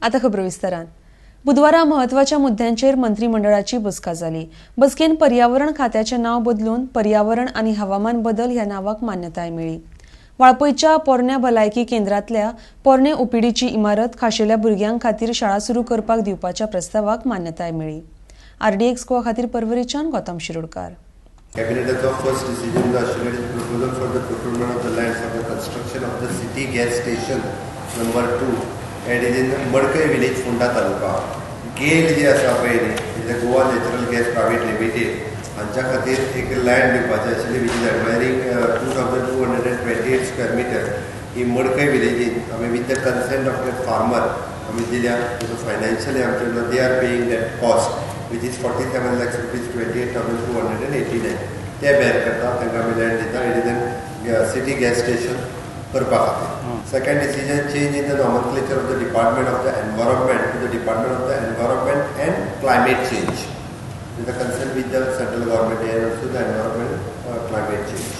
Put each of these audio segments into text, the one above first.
आता खबरो विस्तारान. बुधवारा म्हत्वाच्या मुद्द्यांचेर मंत्रीमंडळाची बसका जाली. बसकेन पर्यावरण खात्याचें नांव बदलून पर्यावरण आनी हवामान बदल ह्या नांवाक मान्यताय मेळ्ळी. वाळपयच्या पोरण्या भलायकी केंद्रांतल्या पोरणे ओपीडीची इमारत खाशेल्या भुरग्यां खातीर शाळा सुरू करपाक दिवपाच्या प्रस्तावाक मान्यताय मेळ्ळी. आरडीएक्स गोवा खातीर पर्वरीच्यान गौतम शिरोडकार. कॅबिनेटाचो फर्स्ट डिसिजन जो आशिल्लो, it is proposal for the procurement of the land for the construction of the city gas station number 2 and is in Madkai village, Ponda taluka. गेल जी आसा पळय न्ही, is Goa Natural Gas Private Limited हांच्या खातीर एक land दिवपाचें आशिल्लें, which is admiring 2228 square meter. ही मडकय विलेजीन आमी with the consent of that farmer आमी दिल्या. ताचो फायनान्शियली आमचे they are paying that cost, which is 47 lakhs rupees 28,289. ते बेर करता, तांकां आमी लँड दिता. It is an city gas station करपा खातीर. Second decision, change in the nomenclature of the Department of the Environment to the Department of the Environment and Climate Change, with the consent with the central government and also the environment, climate change.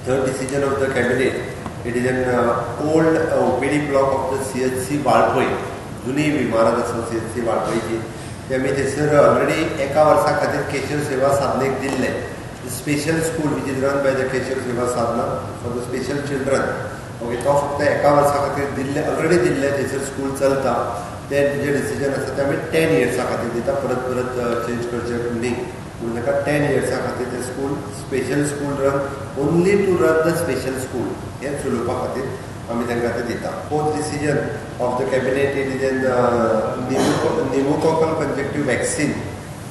Third decision of the cabinet, it is an old OPD block of the CHC Valpoi. जुनी इमारत आसा CHC वाळपयची, ते आमी थंयसर already एका वर्सा खातीर केशव सेवा साधनेक दिल्ले. Special school which is run by the Keshav Seva Sadhana for the special children, okay, तो फक्त एका वर्सा खातीर दिल्ले, ऑलरेडी दिल्ले. थंयसर स्कूल चलता. ते जे डिसिजन आसा ते आमी 10 इयर्सा खातीर दिता. परत परत चेंज करचे न्ही म्हणून ताका 10 इयर्सा खातीर ते school, special school run, only to run the special school हें चलोवपा खातीर आमी तांकां ते दिता. Fourth decision of the cabinet, it is an pneumococcal conjugate vaccine,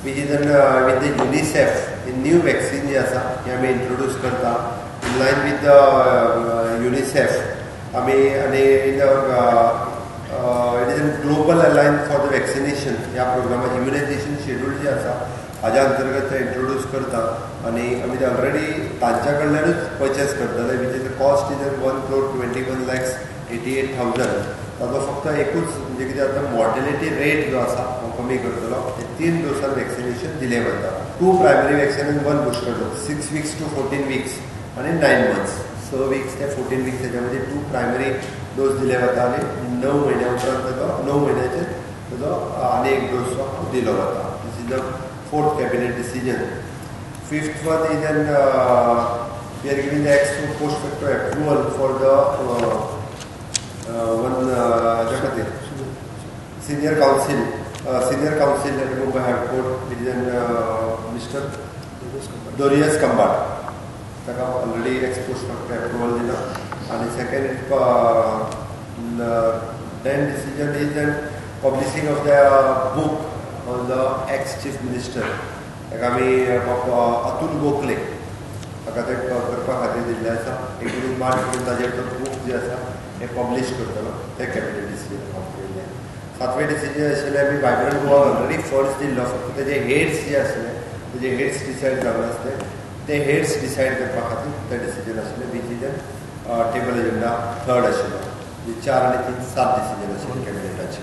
which is an with the UNICEF. New vaccine जे आसा हे आमी इंट्रोड्यूस करता in line with the UNICEF आमी आनी in the it is an Global Alliance for the Vaccination ह्या प्रोग्रामाचे immunisation schedule जे आसा हाज्या अंतर्गत ते इंट्रोड्यूस करता आनी आमी ते ऑलरेडी तांच्या कडल्यानूच परचेस करतले, which is cost is 1 crore 21 lakhs 88,000. ताजो फक्त एकूच म्हणजे कितें जाता, मॉर्टेलिटी रेट जो आसा तो कमी करतलो. ते तीन डोसान वॅक्सिनेशन दिलें वता, two primary vaccine आनी one booster dose, 6 weeks to 14 weeks आनी 9 मंथ्स. 6 वीक्स ते 14 वीक्स हेच्या मदीं टू प्रायमरी डोस दिले वता आनी 9 म्हयन्या उपरांत ताजो, 9 म्हयन्याचेर ताजो आनी एक डोस दिलो वता. This is the fourth cabinet decision. Fifth one is an we are giving the ex post facto approval for the one हाच्या खातीर senior counsel at Mumbai High Court, which is an Mr. Dorius Kambat. ताका already ex post facto approval दिला. आनी second, then decision is an publishing of the book on the ex chief minister. ताका आमी अतुल गोखले हाका ते करपा खातीर दिल्लें आसा. 19 मार्च मेरेन ताजेर तो बूक जे आसा हे पब्लीश करतलो. ते कॅबिनेट डिसिजन केल्लें. सातवें डिसिजन आशिल्लें, आमी वायब्रंट गोवा ऑलरेडी फंड्स दिल्लो, फक्त तेजे हेड्स जे आसले तेजे हेड्स डिसायड जावन आसले, ते हेड्स डिसायड करपा खातीर ते डिसिजन आशिल्लें, which is table agenda third आशिल्लो. चार आनी तीन, सात डिसिजन आशिल्ले कॅबिनेटाचे.